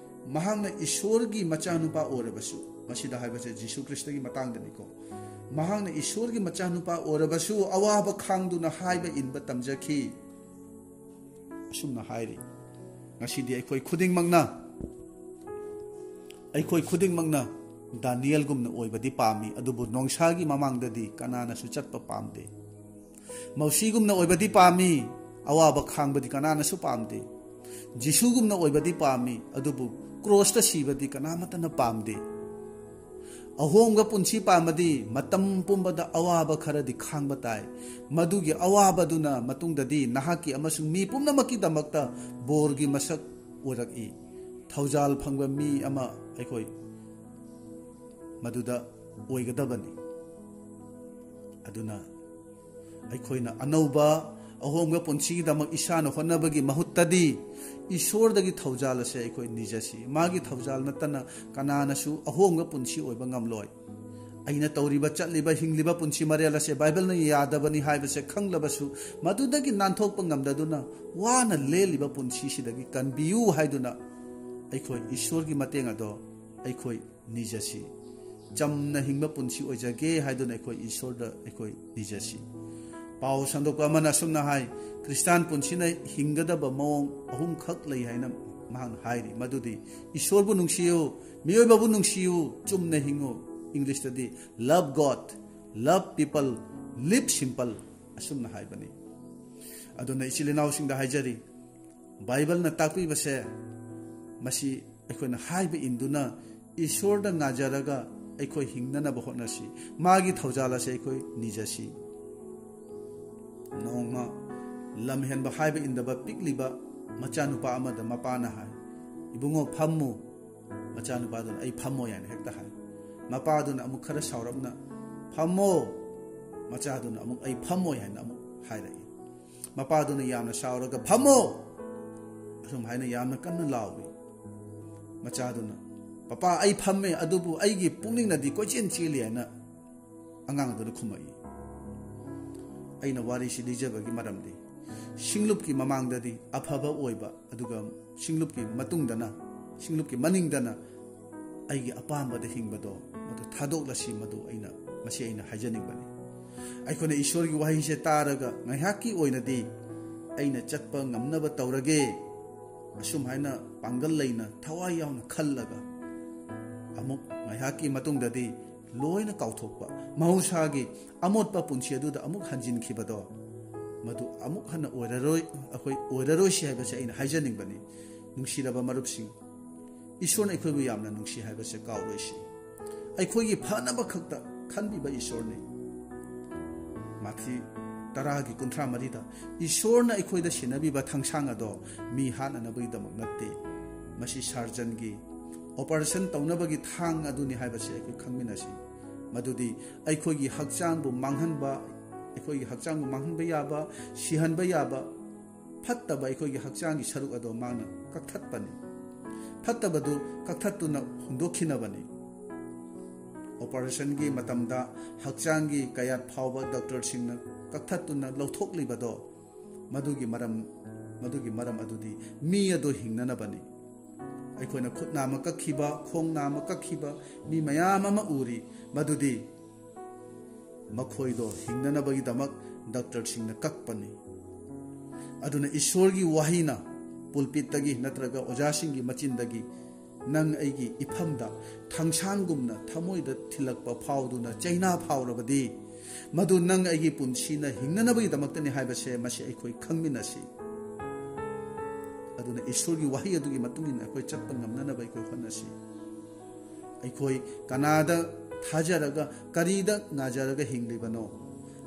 "ꯃꯍꯥꯛꯅ ꯏꯁꯣꯔꯒꯤ ꯃꯆꯥꯅꯨꯄꯥ ꯑꯣꯏꯔꯕꯁꯨ", ꯃꯁꯤꯗ ꯍꯥꯏꯕꯁꯦ ꯖꯤꯁꯨ ꯈ꯭ꯔꯤꯁꯇꯒꯤ ꯃꯇꯥꯡꯗꯅꯤꯀꯣ, "ꯃꯍꯥꯛꯅ ꯏꯁꯣꯔꯒꯤ ꯃꯆꯥꯅꯨꯄꯥ ꯑꯣꯏꯔꯕꯁꯨ ꯑꯋꯥꯕ ꯈꯥꯡꯗꯨꯅ ꯍꯥꯏꯕ ꯏꯟꯕ ꯇꯝꯖꯈꯤ"꯫ ꯑꯁꯨꯝꯅ ꯍꯥꯏꯔꯤ꯫ ꯉꯁꯤꯗꯤ ꯑꯩꯈꯣꯏ ꯈꯨꯗꯤꯡꯃꯛꯅ, ꯑꯩꯈꯣꯏ ꯈꯨꯗꯤꯡꯃꯛꯅ ꯗꯥꯅꯤꯌꯦꯜꯒꯨꯝꯅ ꯑꯣꯏꯕꯗꯤ ꯄꯥꯝꯃꯤ, ꯑꯗꯨꯕꯨ ꯅꯣꯡꯁꯥꯒꯤ ꯃꯃꯥꯡꯗꯗꯤ ꯀꯅꯥꯅꯁꯨ ꯆꯠꯄ ꯄꯥꯝꯗꯦ꯫ ꯃꯧꯁꯤꯒꯨꯝꯅ ꯑꯣꯏꯕꯗꯤ ꯄꯥꯝꯃꯤ, ꯑꯋꯥꯕ ꯈꯥꯡꯕꯗꯤ ꯀꯅꯥꯅꯁꯨ ꯄꯥꯝꯗꯦ꯫ ꯖꯤꯁꯨꯒꯨꯝꯅ ꯑꯣꯏꯕꯗꯤ ꯄꯥꯝꯃꯤ, ꯑꯗꯨꯕꯨ ꯀ꯭ꯔꯣꯁꯇ ꯁꯤꯕꯗꯤ ꯀꯅꯥꯃꯠꯇꯅ ꯄꯥꯝꯗꯦ꯫ ꯑꯍꯣꯡꯕ ꯄꯨꯟꯁꯤ ꯄꯥꯝꯕꯗꯤ ꯃꯇꯝ ꯄꯨꯝꯕꯗ ꯑꯋꯥꯕ ꯈꯔꯗꯤ ꯈꯥꯡꯕ ꯇꯥꯏ꯫ ꯃꯗꯨꯒꯤ ꯑꯋꯥꯕꯗꯨꯅ ꯃꯇꯨꯡꯗꯗꯤ ꯅꯍꯥꯛꯀꯤ ꯑꯃꯁꯨꯡ ꯃꯤ ꯄꯨꯝꯅꯃꯛꯀꯤꯗꯃꯛꯇ ꯕꯣꯔꯒꯤ ꯃꯁꯛ ꯑꯣꯏꯔꯛꯏ꯫ ꯊꯧꯖꯥꯜ ꯐꯪꯕ ꯃꯤ ꯑꯃ ꯑꯩꯈꯣꯏ ꯃꯗꯨꯗ ꯑꯣꯏꯒꯗꯕꯅꯤ꯫ ꯑꯗꯨꯅ ꯑꯩꯈꯣꯏꯅ ꯑꯅꯧꯕ ꯑꯍꯣꯡꯕ ꯄꯨꯟꯁꯤꯒꯤꯗꯃꯛ ꯏꯁꯥꯅ ꯍꯣꯠꯅꯕꯒꯤ ꯃꯍꯨꯠꯇꯗꯤ ꯏꯁꯣꯔꯗꯒꯤ ꯊꯧꯖꯥꯜ ꯑꯁꯦ ꯑꯩꯈꯣꯏ ꯅꯤꯖꯁꯤ꯫ ꯃꯥꯒꯤ ꯊꯧꯖꯥꯜ ꯅꯠꯇꯅ ꯀꯅꯥꯅꯁꯨ ꯑꯍꯣꯡꯕ ꯄꯨꯟꯁꯤ ꯑꯣꯏꯕ ꯉꯝꯂꯣꯏ꯫ ꯑꯩꯅ ꯇꯧꯔꯤꯕ, ꯆꯠꯂꯤꯕ, ꯍꯤꯡꯂꯤꯕ ꯄꯨꯟꯁꯤ ꯃꯔꯦꯜ ꯑꯁꯦ ꯕꯥꯏꯕꯜꯅ ꯌꯥꯗꯕꯅꯤ ꯍꯥꯏꯕꯁꯦ ꯈꯪꯂꯕꯁꯨ, ꯃꯗꯨꯗꯒꯤ ꯅꯥꯟꯊꯣꯛꯄ ꯉꯝꯗꯗꯨꯅ ꯋꯥꯅ ꯂꯦꯜꯂꯤꯕ ꯄꯨꯟꯁꯤꯁꯤꯗꯒꯤ ꯀꯟꯕꯤꯌꯨ ꯍꯥꯏꯗꯨꯅ ꯑꯩꯈꯣꯏ ꯏꯁꯣꯔꯒꯤ ꯃꯇꯦꯡ ꯑꯗꯣ ꯑꯩꯈꯣꯏ ꯅꯤꯖꯁꯤ꯫ ꯆꯝꯅ ꯍꯤꯡꯕ ꯄꯨꯟꯁꯤ ꯑꯣꯏꯖꯒꯦ ꯍꯥꯏꯗꯨꯅ ꯑꯩꯈꯣꯏ ꯏꯁꯣꯔꯗ ꯑꯩꯈꯣꯏ ꯅꯤꯖꯁꯤ꯫ ꯄꯥꯎ ꯁꯟꯗꯣꯛꯄ ꯑꯃꯅ ꯑꯁꯨꯝꯅ ꯍꯥꯏ, ꯈ꯭ꯔꯤꯁꯇꯥꯟ ꯄꯨꯟꯁꯤꯅ ꯍꯤꯡꯒꯗꯕ ꯃꯑꯣꯡ ꯑꯍꯨꯝꯈꯛ ꯂꯩ ꯍꯥꯏꯅ ꯃꯍꯥꯛꯅ ꯍꯥꯏꯔꯤ, ꯃꯗꯨꯗꯤ ꯏꯁꯣꯔꯕꯨ ꯅꯨꯡꯁꯤꯌꯨ, ꯃꯤꯑꯣꯏꯕꯕꯨ ꯅꯨꯡꯁꯤꯌꯨ, ꯆꯨꯝꯅ ꯍꯤꯡꯉꯨ꯫ ꯏꯪꯂꯤꯁꯇꯗꯤ love God, love people, live simple ꯑꯁꯨꯝꯅ ꯍꯥꯏꯕꯅꯤ꯫ ꯑꯗꯨꯅ ꯏꯆꯤꯜ ꯏꯅꯥꯎꯁꯤꯡꯗ ꯍꯥꯏꯖꯔꯤ, ꯕꯥꯏꯕꯜꯅ ꯇꯥꯛꯄꯤꯕꯁꯦ ꯃꯁꯤ ꯑꯩꯈꯣꯏꯅ ꯍꯥꯏꯕ ꯏꯟꯗꯨꯅ ꯏꯁꯣꯔꯗ ꯉꯥꯖꯔꯒ ꯑꯩꯈꯣꯏ ꯍꯤꯡꯅꯅꯕ ꯍꯣꯠꯅꯁꯤ꯫ ꯃꯥꯒꯤ ꯊꯧꯖꯥꯜ ꯑꯁꯦ ꯑꯩꯈꯣꯏ ꯅꯤꯖꯁꯤ꯫ ꯅꯣꯡꯃ ꯂꯝꯍꯦꯟꯕ ꯍꯥꯏꯕ ꯏꯟꯗꯕ ꯄꯤꯛꯂꯤꯕ ꯃꯆꯥꯅꯨꯄꯥ ꯑꯃꯗ ꯃꯄꯥꯅ ꯍꯥꯏ, "ꯏꯕꯨꯡꯉꯣ, ꯐꯝꯃꯨ"꯫ ꯃꯆꯥꯅꯨꯄꯥꯗꯨꯅ, "ꯑꯩ ꯐꯝꯃꯣꯏ" ꯍꯥꯏꯅ ꯍꯦꯛꯇ ꯍꯥꯏ꯫ ꯃꯄꯥꯗꯨꯅ ꯑꯃꯨꯛ ꯈꯔ ꯁꯥꯎꯔꯞꯅ, "ꯐꯝꯃꯣ"꯫ ꯃꯆꯥꯗꯨꯅ ꯑꯃꯨꯛ, "ꯑꯩ ꯐꯝꯃꯣꯏ" ꯍꯥꯏꯅ ꯑꯃꯨꯛ ꯍꯥꯏꯔꯛꯏ꯫ ꯃꯄꯥꯗꯨꯅ ꯌꯥꯝꯅ ꯁꯥꯎꯔꯒ, "ꯐꯝꯃꯣ!" ꯑꯁꯨꯝ ꯍꯥꯏꯅ ꯌꯥꯝꯅ ꯀꯟꯅ ꯂꯥꯎꯏ꯫ ꯃꯆꯥꯗꯨꯅ, "ꯄꯄꯥ, ꯑꯩ ꯐꯝꯃꯦ, ꯑꯗꯨꯕꯨ ꯑꯩꯒꯤ ꯄꯨꯛꯅꯤꯡꯅꯗꯤ ꯀꯣꯏꯆꯦꯟ ꯆꯦꯜꯂꯤ" ꯍꯥꯏꯅ ꯑꯉꯥꯡ ꯑꯗꯨꯅ ꯈꯨꯝꯃꯛꯏ꯫ ꯑꯩꯅ ꯋꯥꯔꯤꯁꯤ ꯂꯤꯖꯕꯒꯤ ꯃꯔꯝꯗꯤ, ꯁꯤꯡꯂꯨꯞꯀꯤ ꯃꯃꯥꯡꯗꯗꯤ ꯑꯐꯕ ꯑꯣꯏꯕ, ꯑꯗꯨꯒ ꯁꯤꯡꯂꯨꯞꯀꯤ ꯃꯇꯨꯡꯗꯅ, ꯁꯤꯡꯂꯨꯞꯀꯤ ꯃꯅꯤꯡꯗꯅ ꯑꯩꯒꯤ ꯑꯄꯥꯝꯕꯗ ꯍꯤꯡꯕꯗꯣ, ꯃꯗꯨ ꯊꯥꯗꯣꯛꯂꯁꯤ, ꯃꯗꯨ ꯑꯩꯅ, ꯃꯁꯤ ꯑꯩꯅ ꯍꯥꯏꯖꯅꯤꯡꯕꯅꯤ꯫ ꯑꯩꯈꯣꯏꯅ ꯏꯁꯣꯔꯒꯤ ꯋꯥꯍꯩꯁꯦ ꯇꯥꯔꯒ ꯉꯥꯏꯍꯥꯛꯀꯤ ꯑꯣꯏꯅꯗꯤ ꯑꯩꯅ ꯆꯠꯄ ꯉꯝꯅꯕ ꯇꯧꯔꯒꯦ, ꯑꯁꯨꯝ ꯍꯥꯏꯅ ꯄꯥꯡꯒꯜ ꯂꯩꯅ, ꯊꯋꯥꯏ ꯌꯥꯎꯅ ꯈꯜꯂꯒ, ꯑꯃꯨꯛ ꯉꯥꯏꯍꯥꯛꯀꯤ ꯃꯇꯨꯡꯗꯗꯤ ꯂꯣꯏꯅ ꯀꯥꯎꯊꯣꯛꯄ, ꯃꯍꯧꯁꯥꯒꯤ ꯑꯃꯣꯠꯄ ꯄꯨꯟꯁꯤ ꯑꯗꯨꯗ ꯑꯃꯨꯛ ꯍꯟꯖꯤꯟꯈꯤꯕꯗꯣ, ꯃꯗꯨ ꯑꯃꯨꯛ ꯍꯟꯅ ꯑꯣꯏꯔꯔꯣꯏ, ꯑꯩꯈꯣꯏ ꯑꯣꯏꯔꯔꯣꯏꯁꯤ ꯍꯥꯏꯕꯁꯦ ꯑꯩꯅ ꯍꯥꯏꯖꯅꯤꯡꯕꯅꯤ꯫ ꯅꯨꯡꯁꯤꯔꯕ ꯃꯔꯨꯞꯁꯤꯡ, ꯏꯁꯣꯔꯅ ꯑꯩꯈꯣꯏꯕꯨ ꯌꯥꯝꯅ ꯅꯨꯡꯁꯤ ꯍꯥꯏꯕꯁꯦ ꯀꯥꯎꯔꯣꯏꯁꯤ꯫ ꯑꯩꯈꯣꯏꯒꯤ ꯐꯅꯕ ꯈꯛꯇ ꯈꯟꯕꯤꯕ ꯏꯁꯣꯔꯅꯤ꯫ ꯃꯥꯊꯤ ꯇꯔꯥꯒꯤ ꯀꯨꯟꯊ꯭ꯔꯥ ꯃꯔꯤꯗ ꯏꯁꯣꯔꯅ ꯑꯩꯈꯣꯏꯗ ꯁꯤꯟꯅꯕꯤꯕ ꯊꯥꯡꯁꯥꯡ ꯑꯗꯣ ꯃꯤ ꯍꯥꯠꯅꯅꯕꯒꯤꯗꯃꯛ ꯅꯠꯇꯦ꯫ ꯃꯁꯤ ꯁꯥꯔꯖꯟꯒꯤ ꯑꯣꯄꯔꯦꯁꯟ ꯇꯧꯅꯕꯒꯤ ꯊꯥꯡ ꯑꯗꯨꯅꯤ ꯍꯥꯏꯕꯁꯤ ꯑꯩꯈꯣꯏ ꯈꯪꯃꯤꯟꯅꯁꯤ꯫ ꯃꯗꯨꯗꯤ ꯑꯩꯈꯣꯏꯒꯤ ꯍꯛꯆꯥꯡꯕꯨ ꯃꯥꯡꯍꯟꯕ, ꯑꯩꯈꯣꯏꯒꯤ ꯍꯛꯆꯥꯡꯕꯨ ꯃꯥꯡꯍꯟꯕ ꯌꯥꯕ, ꯁꯤꯍꯟꯕ ꯌꯥꯕ ꯐꯠꯇꯕ ꯑꯩꯈꯣꯏꯒꯤ ꯍꯛꯆꯥꯡꯒꯤ ꯁꯔꯨꯛ ꯑꯗꯣ ꯃꯥꯅ ꯀꯛꯊꯠꯄꯅꯤ꯫ ꯐꯠꯇꯕꯗꯨ ꯀꯛꯊꯠꯇꯨꯅ ꯍꯨꯟꯗꯣꯛꯈꯤꯅꯕꯅꯤ꯫ ꯑꯣꯄꯔꯦꯁꯟꯒꯤ ꯃꯇꯝꯗ ꯍꯛꯆꯥꯡꯒꯤ ꯀꯌꯥꯠ ꯐꯥꯎꯕ ꯗꯣꯛꯇꯔꯁꯤꯡꯅ ꯀꯛꯊꯠꯇꯨꯅ ꯂꯧꯊꯣꯛꯂꯤꯕꯗꯣ, ꯃꯗꯨꯒꯤ ꯃꯔꯝ, ꯃꯗꯨꯒꯤ ꯃꯔꯝ ꯑꯗꯨꯗꯤ ꯃꯤ ꯑꯗꯨ ꯍꯤꯡꯅꯅꯕꯅꯤ꯫ ꯑꯩꯈꯣꯏꯅ ꯈꯨꯠ ꯅꯥꯝꯃ ꯀꯛꯈꯤꯕ, ꯈꯣꯡ ꯅꯥꯝꯃ ꯀꯛꯈꯤꯕ ꯃꯤ ꯃꯌꯥꯝ ꯑꯃ ꯎꯔꯤ꯫ ꯃꯗꯨꯗꯤ ꯃꯈꯣꯏꯗꯣ ꯍꯤꯡꯅꯅꯕꯒꯤꯗꯃꯛ ꯗꯣꯛꯇꯔꯁꯤꯡꯅ ꯀꯛꯄꯅꯤ꯫ ꯑꯗꯨꯅ ꯏꯁꯣꯔꯒꯤ ꯋꯥꯍꯩꯅ ꯄꯨꯜꯄꯤꯠꯇꯒꯤ ꯅꯠꯇ꯭ꯔꯒ ꯑꯣꯖꯥꯁꯤꯡꯒꯤ ꯃꯆꯤꯟꯗꯒꯤ ꯅꯪ ꯑꯩꯒꯤ ꯏꯐꯝꯗ ꯊꯥꯡꯁꯥꯡꯒꯨꯝꯅ ꯊꯃꯣꯏꯗ ꯊꯤꯜꯂꯛꯄ ꯐꯥꯎꯗꯨꯅ ꯆꯩꯅꯥ ꯐꯥꯎꯔꯕꯗꯤ, ꯃꯗꯨ ꯅꯪ ꯑꯩꯒꯤ ꯄꯨꯟꯁꯤꯅ ꯍꯤꯡꯅꯅꯕꯒꯤꯗꯃꯛꯇꯅꯤ ꯍꯥꯏꯕꯁꯦ ꯃꯁꯤ ꯑꯩꯈꯣꯏ ꯈꯪꯃꯤꯟꯅꯁꯤ꯫ ꯑꯗꯨꯅ ꯏꯁꯣꯔꯒꯤ ꯋꯥꯍꯩ ꯑꯗꯨꯒꯤ ꯃꯇꯨꯡ ꯏꯟꯅ ꯑꯩꯈꯣꯏ ꯆꯠꯄ ꯉꯝꯅꯅꯕ ꯑꯩꯈꯣꯏ ꯍꯣꯠꯅꯁꯤ꯫ ꯑꯩꯈꯣꯏ ꯀꯅꯥꯗ ꯊꯥꯖꯔꯒ, ꯀꯔꯤꯗ ꯉꯥꯖꯔꯒ ꯍꯤꯡꯂꯤꯕꯅꯣ?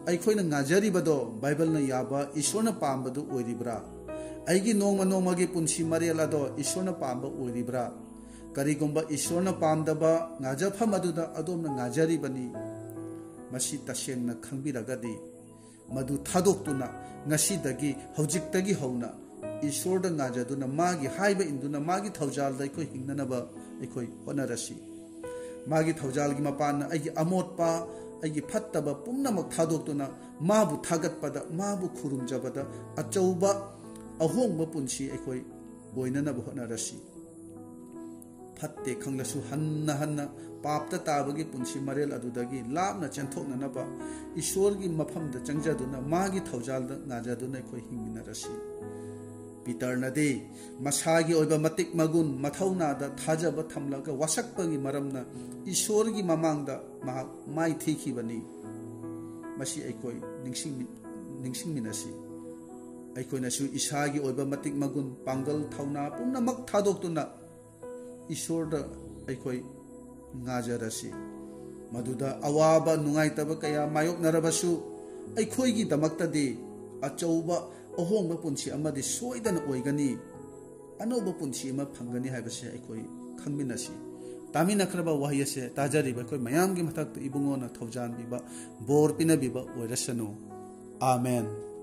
ꯑꯩꯈꯣꯏꯅ ꯉꯥꯖꯔꯤꯕꯗꯣ ꯕꯥꯏꯕꯜꯅ ꯌꯥꯕ, ꯏꯁꯣꯔꯅ ꯄꯥꯝꯕꯗꯨ ꯑꯣꯏꯔꯤꯕ꯭ꯔꯥ? ꯑꯩꯒꯤ ꯅꯣꯡꯃ ꯅꯣꯡꯃꯒꯤ ꯄꯨꯟꯁꯤ ꯃꯔꯦꯜ ꯑꯗꯣ ꯏꯁꯣꯔꯅ ꯄꯥꯝꯕ ꯑꯣꯏꯔꯤꯕ꯭ꯔꯥ? ꯀꯔꯤꯒꯨꯝꯕ ꯏꯁꯣꯔꯅ ꯄꯥꯝꯗꯕ ꯉꯥꯖꯐꯝ ꯑꯗꯨꯗ ꯑꯗꯣꯝꯅ ꯉꯥꯖꯔꯤꯕꯅꯤ, ꯃꯁꯤ ꯇꯁꯦꯡꯅ ꯈꯪꯕꯤꯔꯒꯗꯤ, ꯃꯗꯨ ꯊꯥꯗꯣꯛꯇꯨꯅ ꯉꯁꯤꯗꯒꯤ, ꯍꯧꯖꯤꯛꯇꯒꯤ ꯍꯧꯅ ꯏꯁꯣꯔꯗ ꯉꯥꯖꯗꯨꯅ, ꯃꯥꯒꯤ ꯍꯥꯏꯕ ꯏꯟꯗꯨꯅ, ꯃꯥꯒꯤ ꯊꯧꯖꯥꯜꯗ ꯑꯩꯈꯣꯏ ꯍꯤꯡꯅꯅꯕ ꯑꯩꯈꯣꯏ ꯍꯣꯠꯅꯔꯁꯤ꯫ ꯃꯥꯒꯤ ꯊꯧꯖꯥꯜꯒꯤ ꯃꯄꯥꯟꯅ ꯑꯩꯒꯤ ꯑꯃꯣꯠꯄ, ꯑꯩꯒꯤ ꯐꯠꯇꯕ ꯄꯨꯝꯅꯃꯛ ꯊꯥꯗꯣꯛꯇꯨꯅ, ꯃꯥꯕꯨ ꯊꯥꯒꯠꯄꯗ, ꯃꯥꯕꯨ ꯈꯨꯔꯨꯝꯖꯕꯗ ꯑꯆꯧꯕ ꯑꯍꯣꯡꯕ ꯄꯨꯟꯁꯤ ꯑꯩꯈꯣꯏ ꯑꯣꯏꯅꯅꯕ ꯍꯣꯠꯅꯔꯁꯤ꯫ ꯐꯠꯇꯦ ꯈꯪꯂꯁꯨ ꯍꯟꯅ ꯍꯟꯅ ꯄꯥꯞꯇ ꯇꯥꯕꯒꯤ ꯄꯨꯟꯁꯤ ꯃꯔꯦꯜ ꯑꯗꯨꯗꯒꯤ ꯂꯥꯞꯅ ꯆꯦꯟꯊꯣꯛꯅꯅꯕ ꯏꯁꯣꯔꯒꯤ ꯃꯐꯝꯗ ꯆꯪꯖꯗꯨꯅ, ꯃꯥꯒꯤ ꯊꯧꯖꯥꯜꯗ ꯉꯥꯖꯗꯨꯅ ꯑꯩꯈꯣꯏ ꯍꯤꯡꯃꯤꯟꯅꯔꯁꯤ꯫ ꯄꯤꯇꯔꯅꯗꯤ ꯃꯁꯥꯒꯤ ꯑꯣꯏꯕ ꯃꯇꯤꯛ ꯃꯒꯨꯟ, ꯃꯊꯧꯅꯥꯗ ꯊꯥꯖꯕ ꯊꯝꯂꯒ ꯋꯥꯁꯛꯄꯒꯤ ꯃꯔꯝꯅ ꯏꯁꯣꯔꯒꯤ ꯃꯃꯥꯡꯗ ꯃꯍꯥꯛ ꯃꯥꯏ ꯊꯤꯈꯤꯕꯅꯤ꯫ ꯃꯁꯤ ꯑꯩꯈꯣꯏ ꯅꯤꯡꯁꯤꯡꯃꯤ-, ꯅꯤꯡꯁꯤꯡꯃꯤꯟꯅꯁꯤ꯫ ꯑꯩꯈꯣꯏꯅꯁꯨ ꯏꯁꯥꯒꯤ ꯑꯣꯏꯕ ꯃꯇꯤꯛ ꯃꯒꯨꯟ, ꯄꯥꯡꯒꯜ, ꯊꯧꯅꯥ ꯄꯨꯝꯅꯃꯛ ꯊꯥꯗꯣꯛꯇꯨꯅ ꯏꯁꯣꯔꯗ ꯑꯩꯈꯣꯏ ꯉꯥꯖꯔꯁꯤ꯫ ꯃꯗꯨꯗ ꯑꯋꯥꯕ ꯅꯨꯡꯉꯥꯏꯇꯕ ꯀꯌꯥ ꯃꯥꯌꯣꯛꯅꯔꯕꯁꯨ, ꯑꯩꯈꯣꯏꯒꯤꯗꯃꯛꯇꯗꯤ ꯑꯆꯧꯕ ꯑꯍꯣꯡꯕ ꯄꯨꯟꯁꯤ ꯑꯃꯗꯤ ꯁꯣꯏꯗꯅ ꯑꯣꯏꯒꯅꯤ, ꯑꯅꯧꯕ ꯄꯨꯟꯁꯤ ꯑꯃ ꯐꯪꯒꯅꯤ ꯍꯥꯏꯕꯁꯦ ꯑꯩꯈꯣꯏ ꯈꯪꯃꯤꯟꯅꯁꯤ꯫ ꯇꯥꯃꯤꯟꯅꯈ꯭ꯔꯕ ꯋꯥꯍꯩ ꯑꯁꯦ ꯇꯥꯖꯔꯤꯕ ꯑꯩꯈꯣꯏ ꯃꯌꯥꯝꯒꯤ ꯃꯊꯛꯇ ꯏꯕꯨꯡꯉꯣꯅ ꯊꯧꯖꯥꯟꯕꯤꯕ, ꯕꯣꯔ ꯄꯤꯅꯕꯤꯕ ꯑꯣꯏꯔꯁꯅꯨ꯫ ꯑꯥꯃꯦꯟ꯫